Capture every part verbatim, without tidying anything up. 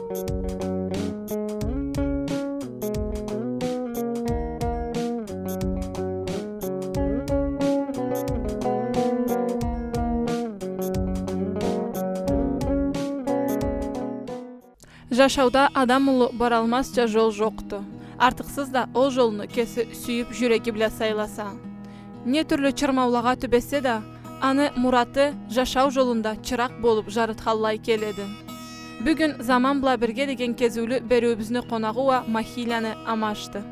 Жашауда адам улу баралмазча жол жокъду. Артыкъсыз да ол жолну кеси сюйюп, жюреги бла сайласа. Не тюрлю чырмаулагъа тюбесе да, аны мураты жашау жолунда чыракъ болуп жарытханлай келеди. Бюгюн «Заман бла бирге» деген кезиулю бериуюбюзню къонагъы уа Махийланы Амашды.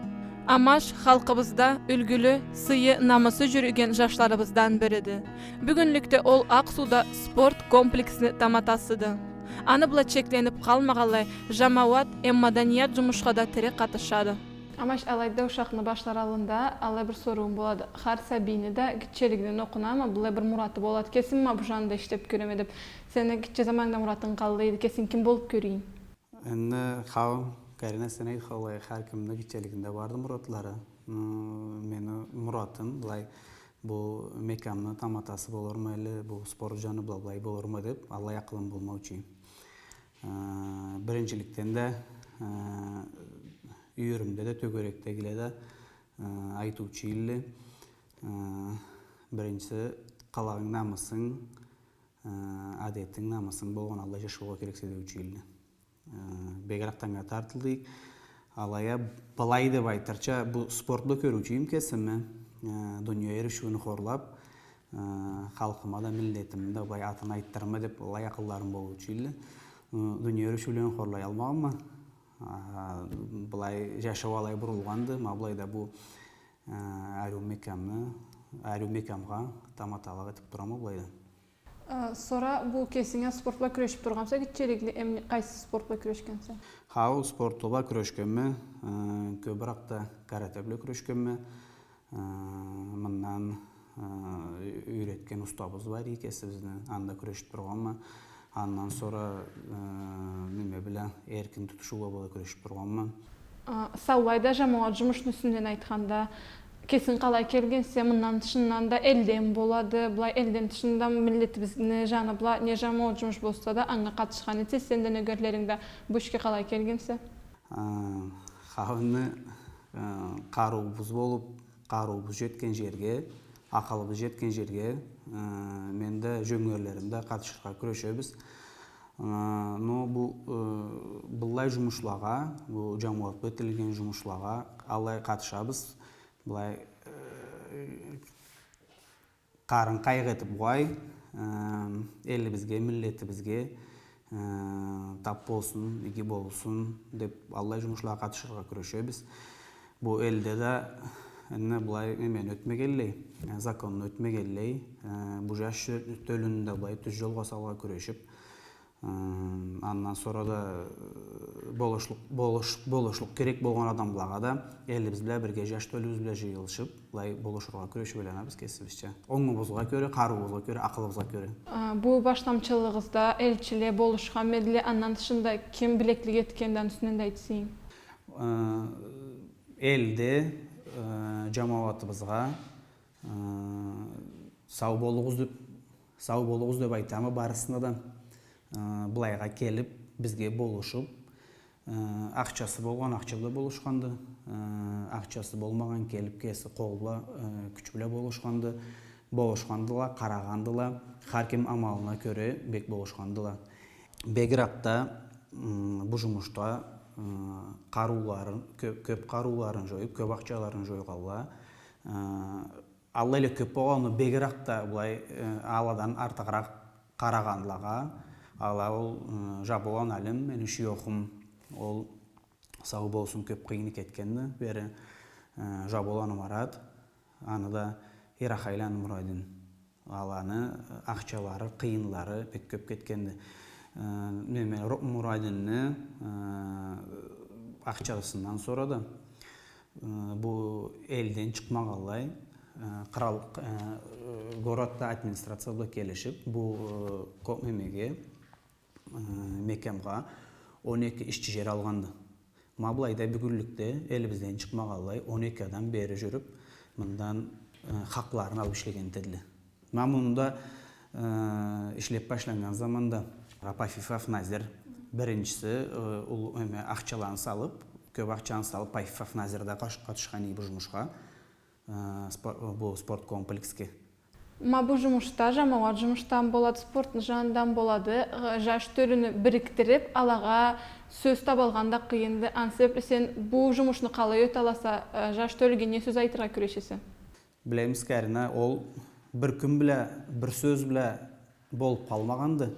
Амаш халкъыбызда юлгюлю, сыйы, намысы жюрюген жашларыбыздан бириди. Бюгюнлюкде ол Акъ-Сууда спорт комплексни таматасыды. Аны бла чекленип къалмагъанлай, жамауат эм маданият жумушха да тири къатышады. Амаш, алайда ушакъны башлар аллында алай бир соруум болады. Хар сабийни да гитчелигинден окъунама, былай бир мураты болады. Кесим ма бу жанында ишлеп кёреме деп. Сени гитче заманында муратынг къаллай эди, кесинг ким болуп кёре эдинг? Энди, хау, Карина, сен айтханлай, хар кимни гитчелигинде барды муратлары. М, мени муратым, былай, бу мекямны таматасы болурма, или бу спорт жаны бла былай болурма деп, аллай акъылым болмаучу эди. Э, биринчиликден да, э, юйюрюмде да, тёгерекдегиле да, э, айтыучу эдиле. Э, биринчиси, къылыгъынг, намысынг, э, адетинг, намысынг болгъан аллай жаш болургъа керексе деучю эдиле. Э, бегирек да анга тартылдыкъ. Алай а, былай деп айтырча, бу спорт бла кёрюучю эдим кесими. Э, дуния эришиуню хорлап, э, халкъыма да, миллетимни да былай атын айтдырырма деп, былай акъылларым болуучу эдиле. Э, дуния эришиулени хорлаялмагъанма. А, былай жашау алай бурулгъанды, ма былайда бу, э, ариу мекямны, ариу мекямгъа таматалыкъ этип турама былайда. Э, сора бу кесинг а спорт бла кюрешип тургъанмыса гитчелигингде, эм къайсы спорт бла кюрешгенсе? Хау, спорт бла кюрешгенме, э, кёбюрек да каратэ бла кюрешгенме. Э, мындан, э, юйретген устазыбыз бар эди кесибизни, анда кюрешип тургъанма. Андан сора, э, неме бла, эркин тутушуу бла кюрешип тургъанма. А, саулай да жамауат жумушну юсюнден айтханда, кесинг къалай келгенсе, мындан тышындан да элден болады, былай элден тышындан миллетибизни жаны бла не жамауат жумуш болса да, анга къатышхан этесе, сен да, нёгерлеринг да бу ишге къалай келгенсе? А, хау, энди, э, къарыуубуз болуп, къарыуубуз жетген жерге, акъылыбыз жетген жерге, э, мен да, жёнгерлерим да къатышыргъа кюрешебиз. Э, но бу, э, быллай жумушлагъа, бу жамауат бла этилген жумушлагъа алай къатышабыз. Былай, э, къарын къайгъы этип къой, э, элибизге, миллетибизге, э, тап болсун, иги болсун деп, аллай жумушлагъа къатышыргъа кюрешебиз. Бу элде да энди былай немени ётмегенлей, э, законну ётмегенлей, э, бу жаш тё-, тёлюню да былай тюз жолгъа салыргъа кюрешип, Ы, андан сора да, ы, болушлукъ, болуш-, болушлукъ керек болгъан адамлагъа да, элибиз бла бирге, жаш тёлюбюз бла жыйылышып, былай болушургъа кюрешип айланабыз кесибизча. Онгубузгъа кёре, къарыуубузгъа кёре, акъылыбызгъа кёре. А, бу башламчылыгъызда элчиле болушхан эдиле, андан тышында ким билеклик этгенди, аны юсюнден да айтсанг? Ы, элде, ы, жамауатыбызгъа, Э, сау болугъуз деп, сау болугъуз деп айтама барысына да. Э, былайгъа келип, бизге болушуп, э, ахчасы болгъан ахча бла болушханды, э, ахчасы болмагъан келип кеси къол бла, э, кюч бла болушханды, болушхандыла, къарагъандыла, хар ким амалына кёре бек болушхандыла. Бегирек да, м, бу жумушда, э, къарыуларын, кё-, кёп къарыуларын жоюп, кёп ахчаларын жойгъанла, э, Аллай эле кёп болгъанды, бегирек да былай, э, аладан артыгъыракъ къарагъанлагъа, ала ол, э, Жаболаны Алим, мени шуёхум, ол сау болсун, кёп къыйыны кетгенди бери, э, Жаболаны Марат, аны да Ирахайланы Мурадин, аланы, э, ахчалары, къыйынлары бек кёп кетгенди. Э, неме, Ро-, Мурадинни, э, ахчасындан сора да, Э, бу элден чыкъмагъанлай, э, къырал, э, городда администрация бла келишип, бу, э, ко-, немеге, э, мекямгъа он эки ишчи жер алгъанды. Ма былайда бюгюнлюкде элибизден чыкъмагъанлай он эки адам бери жюрюп, мындан, э, хакъларын алып ишлеген этедиле. Ма мунда, э, ишлеп башланнган заманда Рапафифов Назир, Биринчиси, э, уллу, эме, ахчаланы салып, кёп ахчаны салып, Пайфов Назир да къаш-, къатышхан эди бу жумушха, э, спор-, бу спорт комплексге. Ма бу жумушда, жамауат жумушдан болады, спорт жанындан болады, э, жаш тёлюню бирикдирип, алагъа сёз табалгъан да къыйынды. Аны себепли сен бу жумушну къалай ёталаса, э, жаш тёлюге не сёз айтыргъа кюрешесе? Билемиз, Карина, ол бир кюн бла, бир сёз бла болуп къалмагъанды.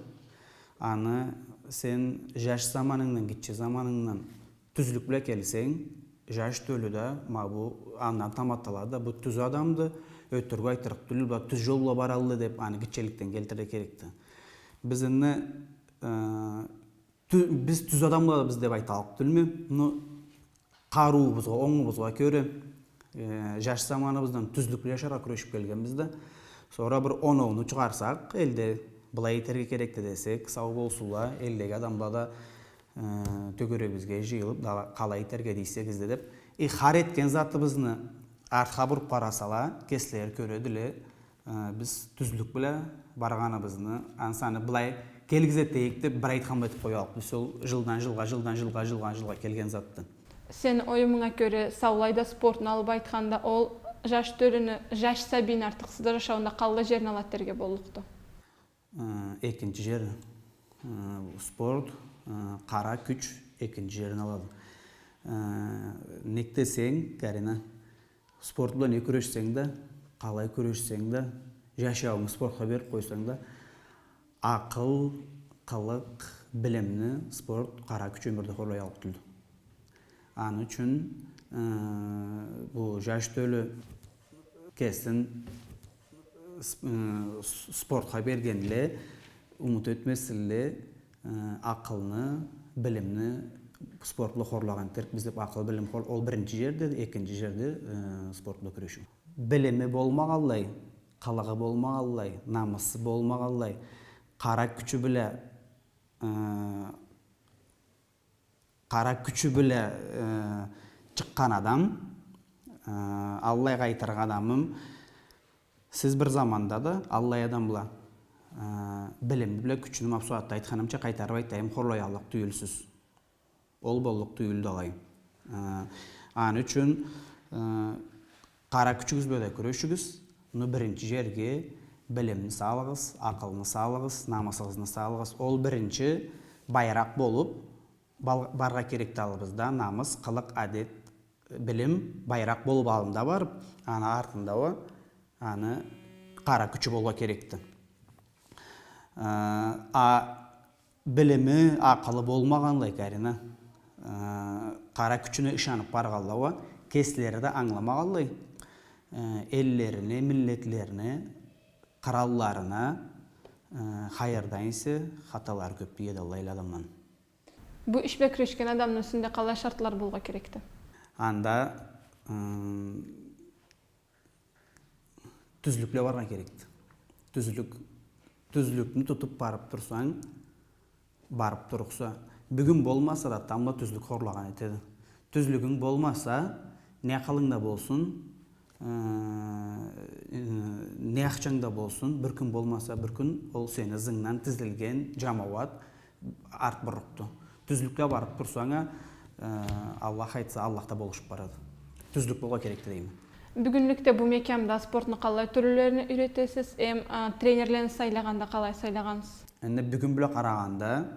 Аны сен жаш заманынгдан, гитче заманынгдан тюзлюк бла келсенг, жаш тёлю да, ма бу, андан таматалады да, бу тюз адамды, ётюрюк айтырыкъ тюйюл, бу тюз жол бла баралды деп, аны гитчеликден келтирирге керекди. Биз энди, э, тю-, биз тюз адамлабыз деп айталлыкъ тюйюлме, но къарыуубузгъа, онгубузгъа кёре, э, жаш заманыбыздан тюзлюк бла жашаргъа кюрешип келгенбиз да. Сора бир оноуну чыгъарсакъ, элде былай этерге керекди десек, сау болсунла, элдеги адамла да, э, тёгерегибизге жыйылып, да, къалай этерге дейсегиз да деп, э, хар этген затыбызны артха буруп къарасала, кеслери кёредиле, э, биз тюзлюк бла баргъаныбызны, ансаны былай келгиз этейик деп, бир айтхан бла этип къояллыкъ. Биз ол жылдан жылгъа, жылдан жылгъа, жылдан жылгъа келген затды. Сени оюмунга кёре, саулай да спортну алып айтханда, ол жаш тёлюню, жаш сабийни артыкъсыз да жашауунда къаллай жерни алады дерге боллукъду? Э, экинчи жер, э, спорт, э, къара кюч экинчи жерни алады. Э, нек десенг, Карина, спорт бла не кюрешсенг да, къалай кюрешсенг да, жашаунгу спортха берип къойсанг да, акъыл, къылыкъ, билимни спорт, къара кюч ёмюрде хорлаяллыкъ тюйюлдю. Аны ючюн, э, бу жаш тёлю кесин с-, э, с-, спортха бергенле, умут этмесинле, э, акъылны, билимни спорт бла хорлагъан этерикбиз деп, акъыл, билим хор-, ол биринчи жерде, экинчи жерде, э, спорт бла кюрешиу. Билими болмагъанлай, къылыгъы болмагъанлай, намысы болмагъанлай, къара кючю бла, э, къара кючю бла, э, чыкъгъан адам, э, аллай къайтаргъан адамым, сиз бир заманда да аллай адам бла, э, билими бла кючюню, ма бусагъатда айтханымча, къайтарып айтайым, хорлаяллыкъ тюйюлсюз. Ол боллукъ тюйюлдю алай. Э, аны ючюн, э, къара кючюгюз бла да кюрешигиз, но биринчи жерге билимни салыгъыз, акъылны салыгъыз, намысыгъызны салыгъыз. Ол биринчи байракъ болуп, Бал-, баргъа керекди аллыбызда намыс, къылыкъ, адет, билим, байракъ болуп аллында барып, аны артында уа, аны къара кючю болургъа керекди. Э, а билими, акъылы болмагъанлай, Карина, э, къара кючюне ышанып баргъанла уа, кеслери да ангыламагъанлай, э, эллерини, миллетлерини, къыралларына, э, хайырдан эсе хаталары кёп тиеди аллай адамланы. Бу иш бла кюрешген адамны юсюнде къалай шартла болургъа керекди? Анда, ым, тюзлюк бла баргъа керекди. Тюзлюк, тюзлюкню тутуп барып турсанг, барып турукъса, бюгюн болмаса да, тамбла тюзлюк хорлагъан этеди. Тюзлюгюнг болмаса, не акъылынг да болсун, э, э, не ахчанг да болсун, бир кюн болмаса, бир кюн ол сени ызынгдан тизилген жамауат арт бурукъду. Тюзлюкге барып турсанг а, э, Аллах айтса, Аллах да болушуп барады. Тюзлюк болургъа керекди дейме. Бюгюнлюкде бу мекямда спортну къаллай тюрлюлерине юйретесиз, эм, э, тренерлени сайлагъанда къалай сайлагъансыз? Энди бюгюн бла къарагъанда,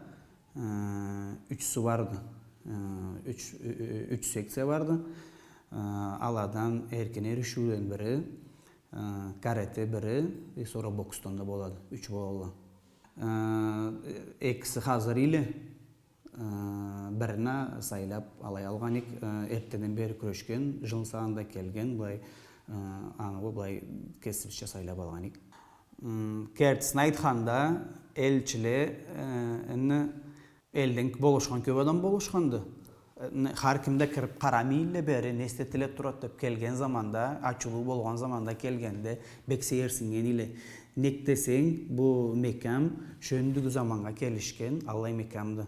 э, ючюсю барды. Э, юч, ю-, ю-, юч секция барды. Э, аладан эркин эришиуден бири, э, каратэ бири, э, сора боксдан да болады. Юч болады. Э, экиси хазыр эди. Э, бирин а сайлап алай алгъан эдик, э, эртденден бери кюрешген, жыл саны да келген, былай, э, аны уа былай кесибизча сайлап алгъан эдик. М, кертисин айтханда, элчиле, э, энди элден болушхан кёп адам болушханды. Э, не, хар ким да кирип къарамай эдиле бери, не зат этилип турады деп келген заманда, ачылыу болгъан заманда келгенде, бек сейирсиннген эдиле. Нек десенг, бу мекям шёндюгю заманнга келишген, аллай мекямды.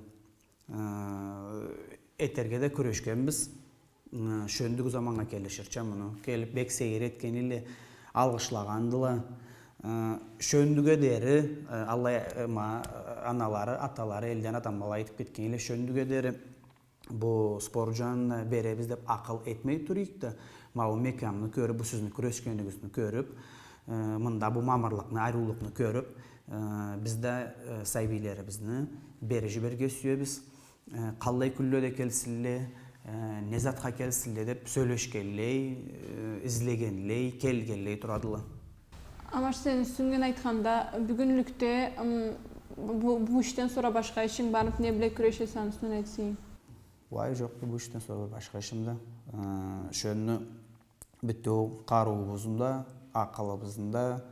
Э, этерге да кюрешгенбиз. Э, шёндюгю заманнга келиширча муну. Келип, бек сейир этген эдиле, алгъышлагъандыла. Э, шёндюге дери, э, аллай, э, ма, э, аналары, аталары элден адам алай айтып кетген эдиле, шёндюге дери бу спорт жанына беребиз деп акъыл этмей тура эдик да, ма бу мекямны кёрюп, бу сизни кюрешгенигизни кёрюп, э, мында бу мамырлыкъны, ариулукъну кёрюп, э, биз да, э, сабийлерибизни бери жиберирге сюебиз. Э, къаллай кюнледе келсинле, э, не затха келсинле деп сёлешгенлей, э, излегенлей, келгенлей турадыла. Амаш, сени юсюнгден айтханда, бюгюнлюкде, м, бу, бу ишден сора башха ишинг бармыды, не бла кюрешесе, аны юсюнден айтсанг? Уой, жокъду, бу ишден сора башха ишим да. Э, шёндю бютеу къарыуубузну да, акъылыбызны да,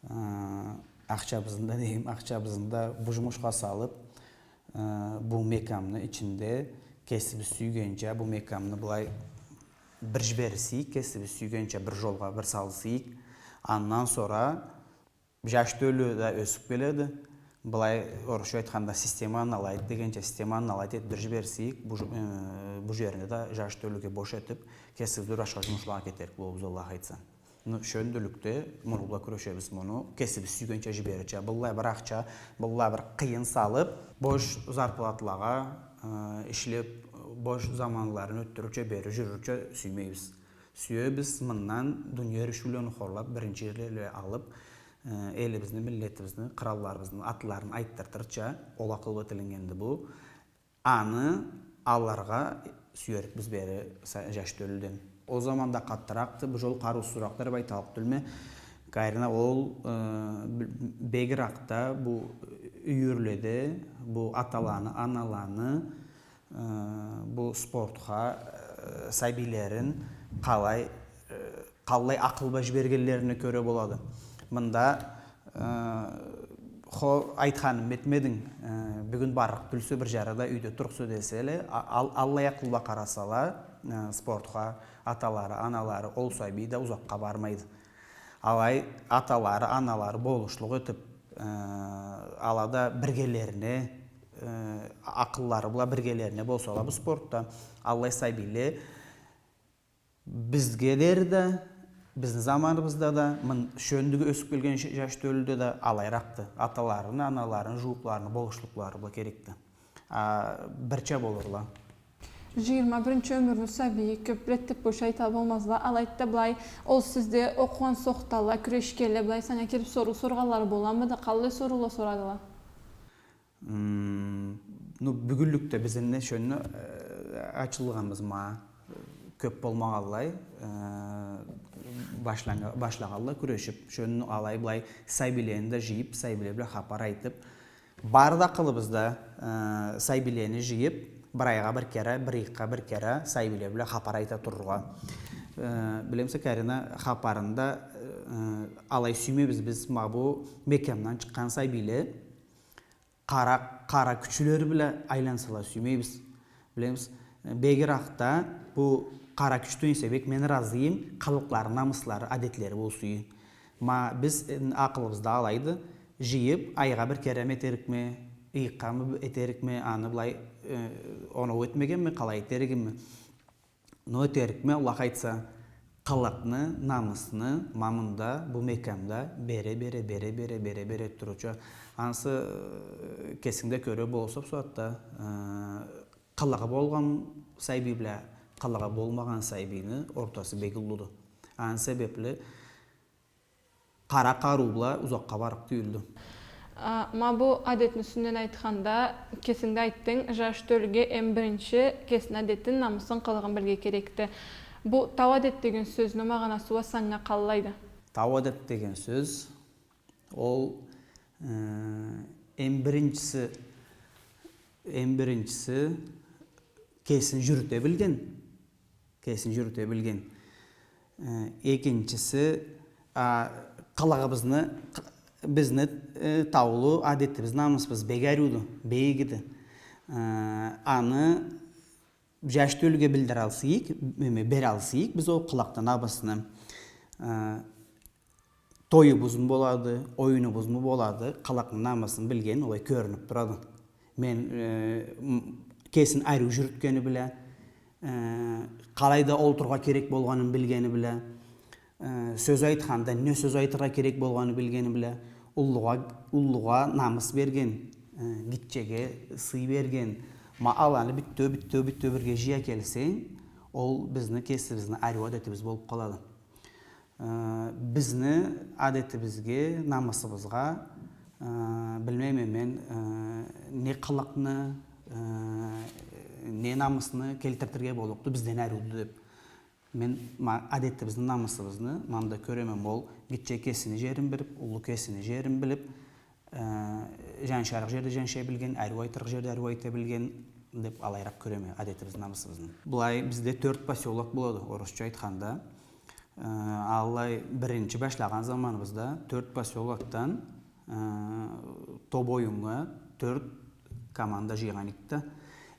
э, ахчабызны да, дейим, ахчабызны да бу жумушха салып, э, бу мекямны ичинде кесибиз сюйгенча бу мекямны былай бир жиберсек, кесибиз сюйгенча бир жолгъа бир салсакъ, андан сора жаш тёлю да ёсюп келеди. Былай, орусча айтханда, система аны алайды дегенча, система аны алайды этип бир жиберсек, бу ж-, э, бу жерни да жаш тёлюге бош этип, кесибиз бир башха жумушлагъа кетерик болурбуз, Аллах айтса. Ну, шёндюлюкде муну бла кюрешебиз, муну кесибиз сюйгенча жиберирча. Быллай бир ахча, быллай бир къыйын салып, бош зарплаталагъа, э, ишлеп, бош заманларын ётдюрюрча, бери жюрюрча сюймейбиз. Сюебиз мындан дуния эришиулени хорлап, биринчи жерле алып, э, элибизни, миллетибизни, къыралларыбызны атларын айтдыртырча, ол акъыл бла этилгенди бу. Аны алыргъа сюерикбиз бери са-, жаш тёлюден. Ол заманда къатыракъды, бу жол къарыусузуракъды деп айталлыкъ тюлме. Къайрына ол, э, б-, бегиракъда бу юйюрледе, бу аталаны, аналаны, э, бу спортха, э, сабийлерин къалай, э, къаллай акъыл бла жибергенлерине кёре болады. Мында, э, хо-, айтханымы этмединг, э, бюгюн барлыкъ тюлсе, бир жары да юйде турлукъса деселе, а-, ал-, аллай акъыл бла къарасала, э, спортха аталары, аналары, ол сабий да узакъгъа бармайды. Алай аталары, аналары болушлукъ этип, э, ала да биргелерине, э, акъыллары бла биргелерине болсала бу спортда, аллай сабийле бизге дери да, бизни заманыбызда да, мын-, шёндюге ёсюп келген ж-, жаш тёлюде да алайыракъды. Аталарыны, аналарыны, жууукъларыны болушлукълары бла керекди. А, бирча болурла. Жыйырма биринчи ёмюрню сабийи кёп биледи деп бош айта болмазла. Алайды да былай, ол сизде окъугъан сохтала, кюрешгенле, былай санга келип соруу соргъанлары боламыды? Къаллай соруула сорадыла? М, ну, бюгюнлюкде бизни шёндю, э, ачылгъаныбыз ма, э, кёп болмагъанлай, э, башланнга-, башлагъанла кюрешип, шёндю алай-былай сабийлени да жыйып, сабийле бла хапар айтып, бары да акъылыбызда, э, сабийлени жыйып, бир айгъа бир кере, бир ыйыкъгъа бир кере сабийле бла хапар айта турургъа. Э, билемисе, Карина, хапарында, э, алай сюймейбиз биз, ма бу мекямдан чыкъгъан сабийле, къара, къара кючлери бла айлансала сюймейбиз. Билемиз, э, бегиракъда бу къара кючден эсе бек мен ыразыма, къылыкълары, намыслары, адетлери болсун. Ма биз, э, акъылыбызда алайды, жыйып, айгъа бир кереми этерикме, ыйыкъгъамы этерикме, аны былай, э, оноу этмегенме, къалай этеригими. Но этерикме, Аллах айтса, къылыкъны, намысны ма мында, бу мекямда бере, бере, бере, бере, бере, бере турурча. Ансы, э, кесинг да кёре болурса бусагъатда, э, къылыгъы болгъан сабий бла къылыгъы болмагъан сабийни ортасы бек уллуду. Аны себепли къара къарыу бла узакъгъа барыкъ тюйюлдю. А, ма бу адетни юсюнден айтханда, кесинг да айтдынг, жаш тёлюге эм биринчи кесини адетин, намысын, къылыгъын билирге керекди. Бу тау адет деген сёзню магъанасы уа санга къаллайды? Тау адет деген сёз, ол, э, эм биринчиси, эм биринчиси кесин жюрюте билген, кесин жюрюте билген. Э, экинчиси, а, къылыгъыбызны, къ-, бизни, э, таулу адетибиз, намысыбыз бек ариуду, бек игиди. Э, аны жаш тёлюге билдиралсыз эдик, эме, бералсыз эдик биз ол къылыкъны, намысны. Э, Тоюбузму болады, оюнубузму болады, къылыкъны, намысын билген, олай кёрюнюп турады. Мен, э, м-, кесин ариу жюрютгени бла, э, къалайда олтурургъа керек болгъанын билгени бла, э, сёз айтханда не сёз айтыргъа керек болгъанын билгени бла, уллугъа, уллугъа намыс берген, э, гитчеге сый берген, ма аланы бютеу, бютеу, бютеу бирге жыя келсенг, ол бизни кесибизни ариу адетибиз болуп къалады. Э, бизни адетибизге, намысыбызгъа, э, билмейме мен, э, не къылыкъны, э, не намысны келтиртирге боллукъду бизден ариуду деп. Мен ма-, адетибизни, намысыбызны мында кёреме, ол гитче кесини жерин билип, уллу кесини жерин билип, э, жаншарыкъ жерде жаншай билген, ариу айтырыкъ жерде ариу айта билген деп алайыракъ кёреме адетибизни, намысыбызны. Былай бизде тёрт посёлок болады, орусча айтханда. Э, аллай биринчи башлагъан заманыбызда тёрт посёлокдан, э, топ оюннга тёрт команда жыйгъан эдик да.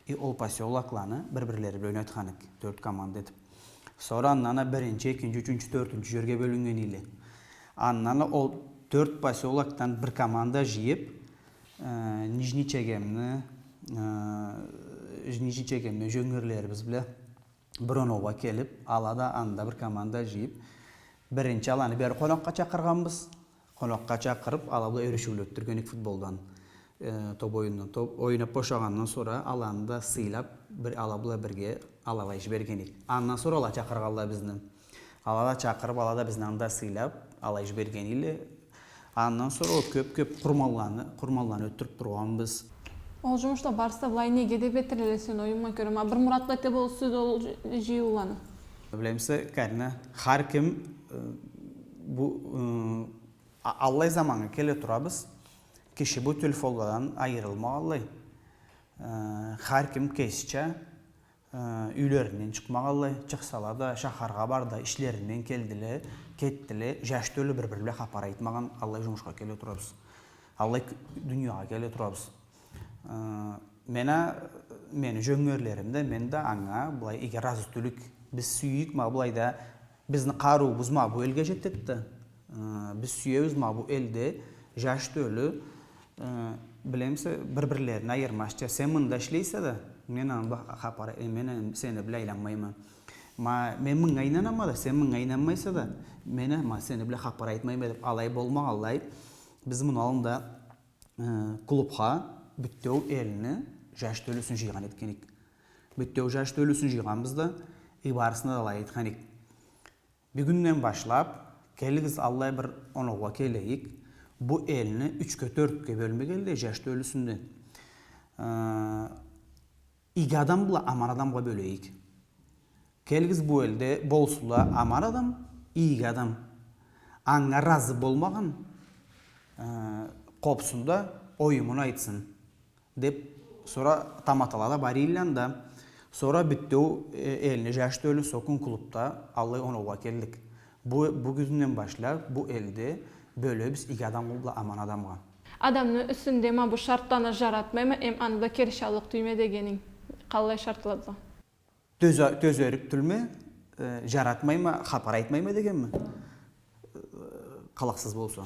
И ол посёлокланы бир-бирлери бла ойнатхан эдик, тёрт команда этип. Сора андан а биринчи, экинчи, ючюнчю, тёртюнчю жерге бёлюннген эдиле. Андан а ол тёрт посёлокдан бир команда жыйып, э, Нижний Чегемни, э, Нижний Чегемни жёнгерлерибиз бла бир оноугъа келип, ала да анда бир команда жыйып, биринчи аланы бери къонакъгъа чакъыргъанбыз. Къонакъгъа чакъырып, ала бла эришиуле ётдюрген эдик футболдан, э, топ оюндан. Топ ойнап бошагъандан сора аланы да сыйлап, бир ала бла бирге алай жиберген эдик. Андан сора ала чакъыргъанла бизни. Ала да чакъырып, ала да бизни анда сыйлап, алай жиберген эдиле. Андан сора ол кёп-кёп къурманланы, къурманланы ётдюрюп тургъанбыз. Ол жумушла барысы да былай неге деп этилелле сен оюмунга кёре? Ма бир муратла эте болсуз ол жы-, жыйыуланы. Билемисе, Карина, хар ким, э, бу, э, а-, аллай заманнга келе турабыз. Киши бу телефонладан айырылмагъанлай. Э, хар ким кесича э, юйлеринден чыкъмагъанлай, чыкъсала да, шахаргъа барды, ишлеринден келдиле, кетдиле, жаш тёлю бир-бири бла хапар айтмагъан, аллай жумушха келе турабыз. Аллай кю-, дуниягъа келе турабыз. Э, мен а, мени жёнгерлерим да, мен да анга былай иги ыразы тюлюк. Биз сюйюк, ма былайда бизни къарыуубуз ма бу элге жетеди да. Э, биз сюебиз ма бу элде жаш тёлю, э, билемисе, бир-бирлерин айырмазча. Сен мында ишлейсе да, мен аны бла хапар, э, мен сени бла айланмайма. Ма мен мынга ийнанама да, сен мынга ийнанмайса да, мен а, ма сени бла хапар айтмайма деп алай болмагъанлай. Биз муну аллында, э, клубха бютеу элни жаш тёлюсюн жыйгъан этген эдик. Бютеу жаш тёлюсюн жыйгъанбыз да, и барысына да алай айтхан эдик. Бюгюнден башлап, келигиз, аллай бир оноугъа келейик. Бу элни ючге, тёртге бёлмегенлей, жаш тёлюсюн да, э, иги адам бла аман адамгъа бёлейик. Келигиз, бу элде болсунла аман адам, иги адам. Анга ыразы болмагъан, э, къопсун да, оюмун айтсын. Деп, сора таматала да бар эдиле анда. Сора бютеу, э, элни жаш тёлю сокун клубда аллай оноугъа келдик. Бу, бюгюнден башлап, бу элде бёлебиз иги адам бла аман адамгъа. Адамны юсюнде ма бу шартланы жаратмайма, эм аны бла келишаллыкъ тюйюлме дегенинг. Къаллай шартлада? Тёзе-, тёзерик тюлме, э, жаратмайма, хапар айтмайма дегенми? Э, къылыкъсыз болса.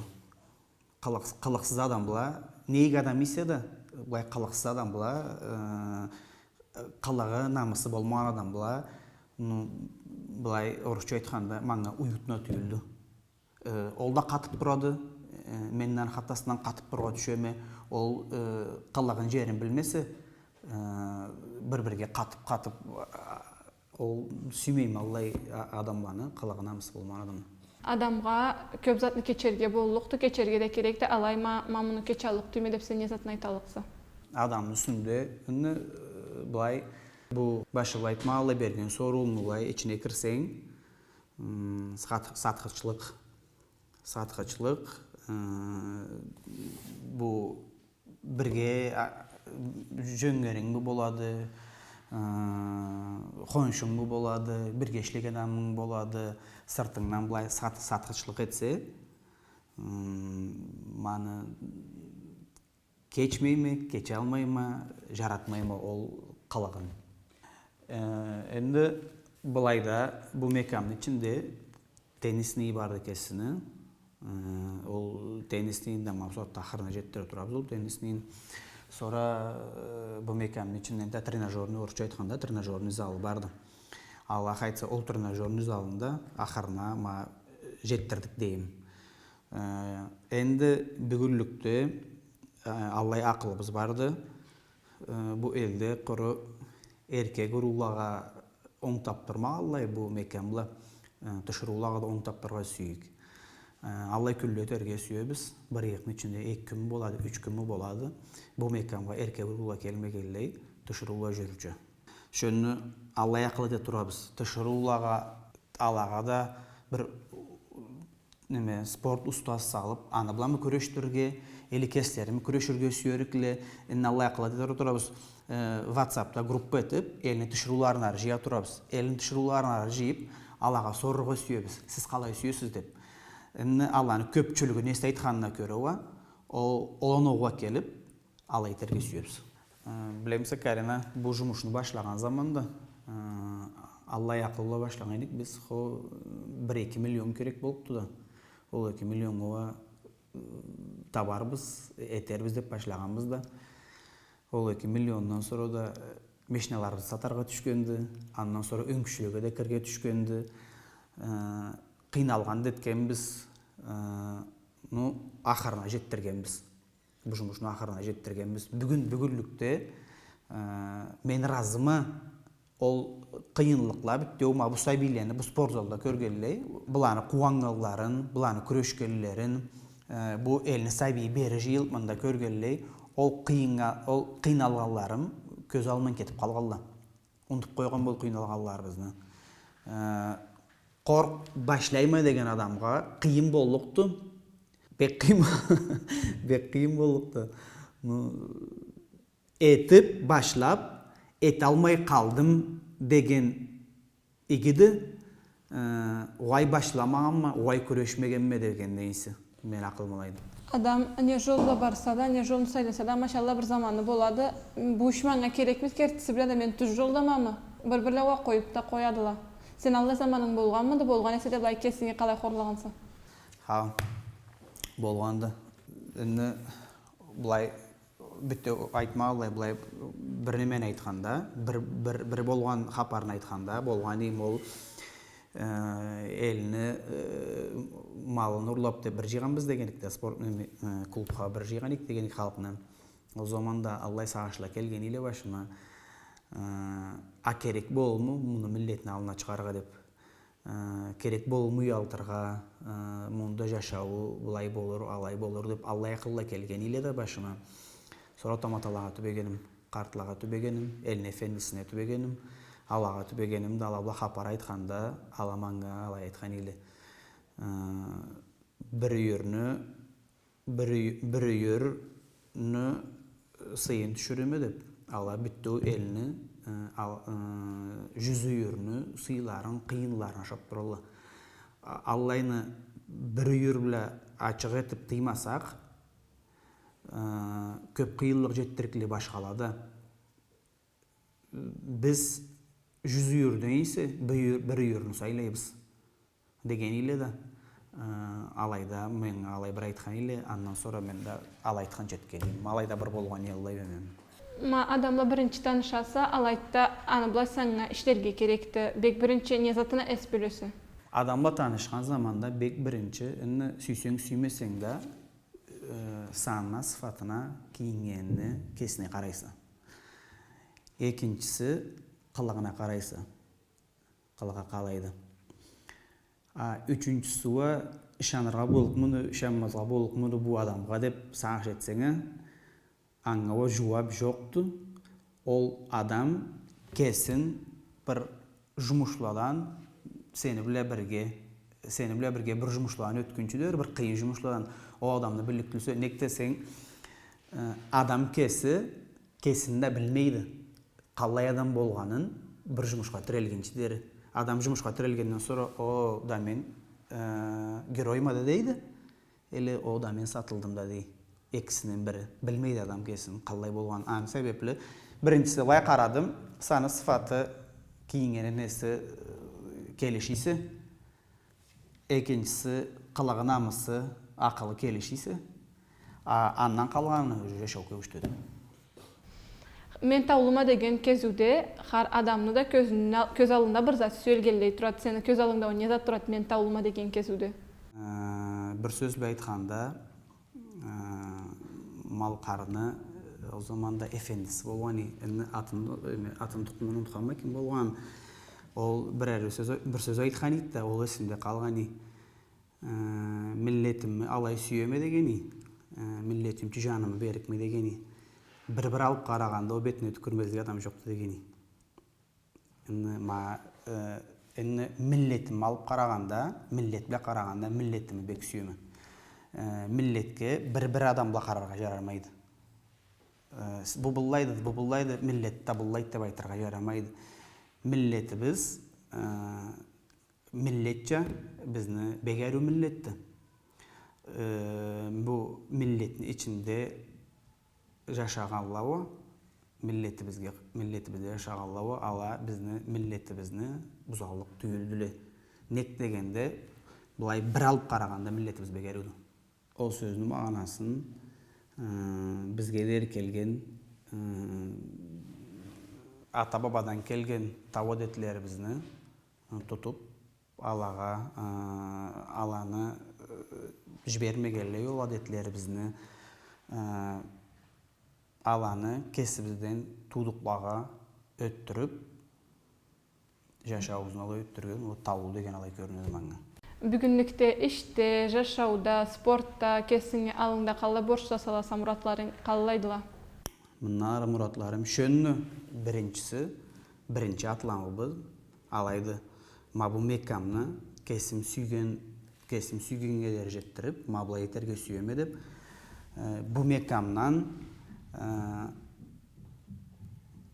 Къылыкъс-, къылыкъсыз адам бла, не иги адам эсе да, былай къылыкъсыз адам бла, э, къылыгъы, намысы болмагъан адам бла, ну, былай орусча айтханда, манга уютно тюйюлдю. Э, ол да къатып турады, э, мен да аны хатасындан къатып турургъа тюшеме, ол, э, къылыгъын, жерин билмесе, э, бир-бирге къатып-къатып, а, Ол сюймейме аллай а-, адамланы, къылыгъы, намысы болмагъан адамны. Адамгъа кёп затны кечерге боллукъду, кечерге да керекди, алай ма, ма муну кечаллыкъ тюйюлме деп сен не затны айталлыкъса? Адамны юсюнде, энди, э, былай, бу башы бла айтмагъанлай, берген соруумну былай ичине кирсенг, м, сат-, сатхычлыкъ, сатхычлыкъ, э, бу бирге, а, жёнгерингми болады, э, хоншунгму болады, бирге ишлеген адамынг болады, сыртынгдан былай сат-, сатхычлыкъ этсе, м, ма аны кечмейме, кечалмайма, жаратмайма ол къылыгъын. Э, энди былайда бу мекямны ичинде теннисный барды кесини. Э, ол теннисныйни да ма бусагъатда ахырына жетдире турабыз ол теннисныйни. Сора, э, бу мекямны ичинде да тренажёрный, орусча айтханда, тренажёрный залы барды. Аллах айтса, ол тренажёрный залны да ахырына ма, э, жетдирдик дейим. Э, энди бюгюнлюкде, э, аллай акъылыбыз барды. Э, бу элде къуру эркек уруулагъа онг табдырмагъанлай бу мекям бла, э, тиширыулагъа да онг табдырыргъа сюйюк. Э, аллай кюнле этерге сюебиз. Бир ыйыкъны ичинде эки кюнмю болады, юч кюнмю болады. Бу мекямгъа эркек уруула келмегенлей, тиширыула жюрюрча. Шёндю аллай акъыл эте турабыз. Тиширыулагъа, алагъа да бир, неме, спорт устаз салып, аны бламы кюрешдирирге, или кеслерими кюреширге сюерикле, энди аллай акъыл эте турабыз. Э, ватсапта группа этип, элни тиширыуларын ары жыя турабыз. Элни тиширыуларын ары жыйып, алагъа сорургъа сюебиз, сиз къалай сюесиз деп. Энди аланы кёпчюлюгю не зат айтханына кёре уа, ол, ол оноугъа келип, алай этерге сюебиз. Э, билемисе, Карина, бу жумушну башлагъан заманда, э, аллай акъыл бла башлагъан эдик биз, хо, бир-эки миллион керек болупду да. Ол эки миллионгъа уа, э, табарбыз, этербиз деп башлагъанбыз да. Ол эки миллиондан сора да, э, машиналарыбызны сатаргъа тюшгенди, андан сора ёнкючлеге да кирирге тюшгенди. Э, къыйналгъан да этгенбиз, э, ну, ахырына жетдиргенбиз. Бу жумушну ахырына жетдиргенбиз. Бюгюн, бюгюнлюкде, э, мен ыразыма, ол къыйынлыкъла бютеу ма бу сабийлени бу спортзалда кёргенлей, буланы къууаннганларын, буланы кюрешгенлерин, э, бу элни сабийи бери жыйылып мында кёргенлей, ол къыйыннга-, ол къыйналгъанларым кёз аллымдан кетип къалгъанла. Унутуп къойгъан бол къыйналгъанларыбызны. Э, къоркъ-, башлайма деген адамгъа къыйын боллукъду. Бек къыйын, бек къыйын боллукъду. Ну, этип, башлап, эталмай къалдым деген игиди. Э, угъай башламагъанма, угъай кюрешмегенме дегенди эсе. Мен акъылым алайды. Адам не жолла барса да, не жолну сайласа да, машалла, бир заманы болады. Бу иш манга керекмиди, кертиси бла да мен тюз жолдамамы? Бир-бирле уа къоюп да къоядыла. Сен аллай заманынг болгъанмыды? Болгъан эсе да, былай кесинги къалай хорлагъанса? Хау, болгъанды. Энди былай битеу айтмагъанлай, былай бир немени айтханда, бир, бир, бир болгъан хапарын айтханда, болгъан эдим ол, э, элни, э, малын урлап деп бир жыйгъанбыз дегенликде, спорт, неме, э, клубха бир жыйгъан эдик дегенлик халкъны. Ол заманда аллай сагъышла келген эдиле башыма. Э, а керек болурму муну миллетни аллына чыгъаргъа деп. Э, керек болурму уялтыргъа, э, мында жашауу былай болур, алай болур деп, аллай акъылла келген эдиле да башыма. Сора таматалагъа тюбегеним, къартлагъа тюбегеним, элни эфендисине тюбегеним, алагъа тюбегеним да, ала бла хапар айтханда, ала манга алай айтхан эдиле. Э, бир юйюрню бир юй-, бир юйюрню сыйын тюшюреме деп, ала бютеу элни, э, ал-, э, жюз юйюрню сыйларын, къыйынларын ашап туралла. А-, аллайны бир юйюр бла ачыкъ этип тыймасакъ, э, кёп къыйынлыкъ жетдирикле башхала да. Биз жюз юйюрден эсе бир юйюр-, бир юйюрню сайлайбыз деген эдиле да, э, алайда мен алай бир айтхан эдиле, андан сора мен да алай айтханча этген эдим. Алайда бир болгъан эдиле, билмейме. Ма адамла биринчи танышаса, алайда аны бла санга ишлерге керекди. Бек биринчи не затына эс бёлесе? Адамла танышхан заманда бек биринчи, энди сюйсенг, сюймесенг да, э, санына, сыфатына, кийингенине, кесине къарайса. Экинчиси, къылыгъына къарайса. Къылыгъы къалайды. А, ючюнчюсю уа, ышаныргъа боллукъмуду, ышанмазгъа боллукъмуду бу адамгъа деп сагъыш этсенг а, анга уа жууап жокъду. Ол адам кесин бир жумушладан сени бла бирге, сени бла бирге бир жумушладан ётгюнчю дери, бир къыйын жумушладан ол адамны биллик тюлсе, нек десенг, э, адам кеси кесин да билмейди. Къаллай адам болгъанын бир жумушха тирелгинчи дери. Адам жумушха тирелгенден сора, о да мен, э, геройма да дейди. Или о да мен сатылдым да дей. Экисинден бири. Билмейди адам кесин, къаллай болгъан. Аны себепли, биринчиси, былай къарадым, саны, сыфаты, кийингени, неси, э, келиши эсе. Экинчиси, къылыгъы, намысы, акъылы келиши эсе. А, андан къалгъаны уже жашау кёгюзтеди. Мен таулума деген кезиуде хар адамны да кёзюнде, кёз аллында бир зат сюелгенлей турады. Сени кёз аллынгда не зат турады мен таулума деген кезиуде? Бир сёз бла айтханда, э, Малкъарны, э, ол заманда эфендиси болгъан, энди атын, э, атын тукъумун унутханма, ким болгъан. Ол бирер сёз, бир сёз айтхан эди да, ол эсимде къалгъан эди. Э, миллетими алай сюеме дегени, э, миллетим ючюн жанымы берликме дегени, бир-бир алып къарагъанда ол бетине тюкюрмезлик адам жокъду дегени. Энди ма-, э, энди миллетими алып къарагъанда, миллет бла къарагъанда, миллетими бек сюеме. Э, миллетге бир-бир адам бла къараргъа жарамайды. Э, с-, бу быллайды, бу быллайды, миллет да быллайды деп айтыргъа жарамайды. Миллетибиз, э, миллетча бизни бек ариу миллетди. Э, бу миллетни ичинде жашагъанла уа, миллетибизге, миллетибизде жашагъанла уа, ала бизни миллетибизни бузаллыкъ тюйюлдюле. Нек дегенде, былай бир алып къарагъанда миллетибиз бек ариуду. Ол сёзню магъанасын, э, бизге дери келген, э, ата-бабадан келген тау адетлерибизни, э, тутуп, алагъа, э, аланы, э, жибермегенлей ол адетлерибизни, э, аланы кесибизден туудукълагъа ётдюрюп, жашауубузну алай ётдюрген, ол таулу деген алай кёрюнеди манга. Бюгюнлюкде ишде, жашауда, спортда кесинги аллынгда къаллай борчла саласа, муратларынг къаллайдыла? Мындан ары муратларым шёндю. Биринчиси, биринчи атламы бу, алайды. Ма бу мекямны кесим сюйген, кесим сюйгеннге дери жетдирип, ма былай этерге сюеме деп, э, бу мекямдан, э,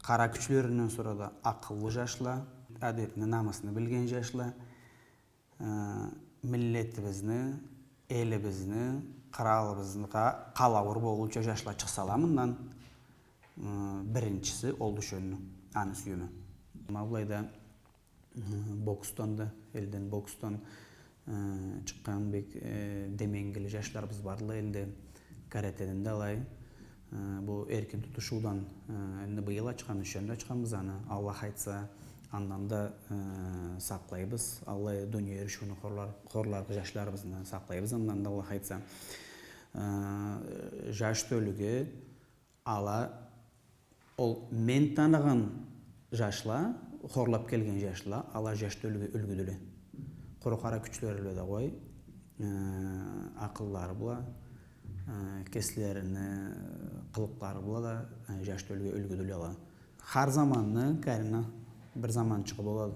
къара кючлеринден сора да акъыллы жашла, адетни, намысны билген жашла, э, миллетибизни, элибизни, къралыбызгъа къалауур болууча жашла чыкъсала мындан, э, биринчиси олду шёндю. Аны сюеме. Ма былайда, э, боксдан да, элден боксдан, э, чыкъгъан бек, э, деменгили жашларыбыз бардыла элде. Каратеден да алай. Э, бу эркин тутушуудан, э, энди быйыл ачханбыз, шёндю ачханбыз аны. Аллах айтса, андан да, э, сакълайбыз. Аллай дуния эришиуню хорлар-, хорларгъа жашларыбызны сакълайбыз андан да, Аллах айтса. Э, жаш тёлюге ала, ол мен таныгъан жашла, хорлап келген жашла, ала жаш тёлюге юлгюдюле. Къуру къара кючлери бла да къой, э, акъыллары бла, э, кеслерини къылыкълары бла да, э, жаш тёлюге юлгюдюле ала. Хар заманны, Карина, бир заманчыгъы болады.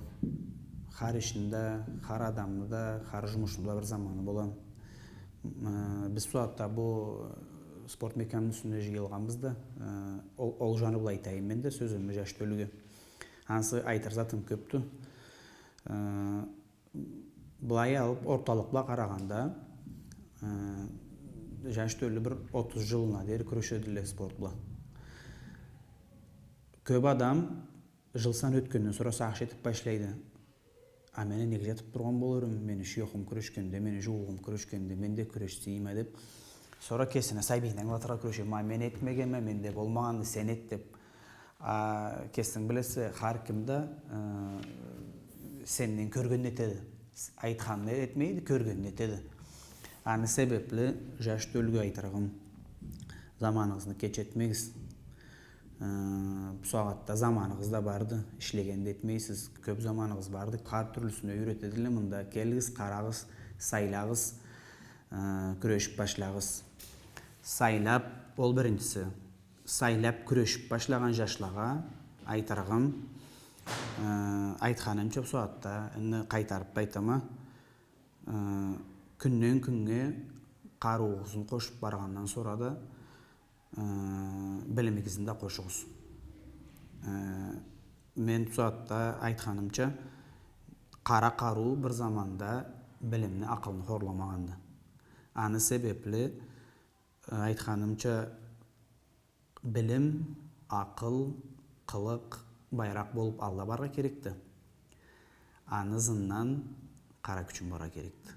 Хар ишни да, хар адамны да, хар жумушну да бир заманы болады. М, э, биз бусагъатда бу спорт мекямны юсюне жыйылгъанбыз да, э, ол, ол жаны бла айтайым мен да сёзюмю жаш тёлюге. Ансы айтыр затым кёпдю. Э, былай алып, орталыкъ бла къарагъанда, э, жаш тёлю бир отуз жылына дери кюрешедиле спорт бла. Кёп адам жыл сан ётгенден сора сагъыш этип башлайды. А мен а неге жатып тургъан болурма, мени шуёхум кюрешгенде, мени жууугъум кюрешгенде, мен да кюрешсем а деп. Сора кесине сабийинден ангылатыргъа кюреше, ма мен этмегенме, менде болмагъанды, сен эт деп. А кесинг билесе, хар ким да, э, сенден кёргенин этеди. С-, айтханын этмейди, кёргенин этеди. Аны себепли жаш тёлюге айтырыгъым, заманыгъызны кеч этмегиз. Э, бусагъатда заманыгъыз да барды, ишлеген да этмейсиз, кёп заманыгъыз барды, хар тюрлюсюне юйретедиле мында, келигиз, къарагъыз, сайлагъыз, э, кюрешип башлагъыз. Сайлап, ол биринчиси, сайлап кюрешип башлагъан жашлагъа айтырыгъым, э, айтханымча бусагъатда, энди къайтарып да айтама, э, кюнден кюннге къарыуугъузну къошуп баргъандан сора да, э, билимигизни да къошугъуз. Э, мен бусагъатда айтханымча, къара къарыу бир заманда билимни, акъылны хорламагъанды. Аны себепли, э, айтханымча, билим, акъыл, къылыкъ байракъ болуп алда барыргъа керекди. Аны ызындан къара кючюнг барыргъа керекди.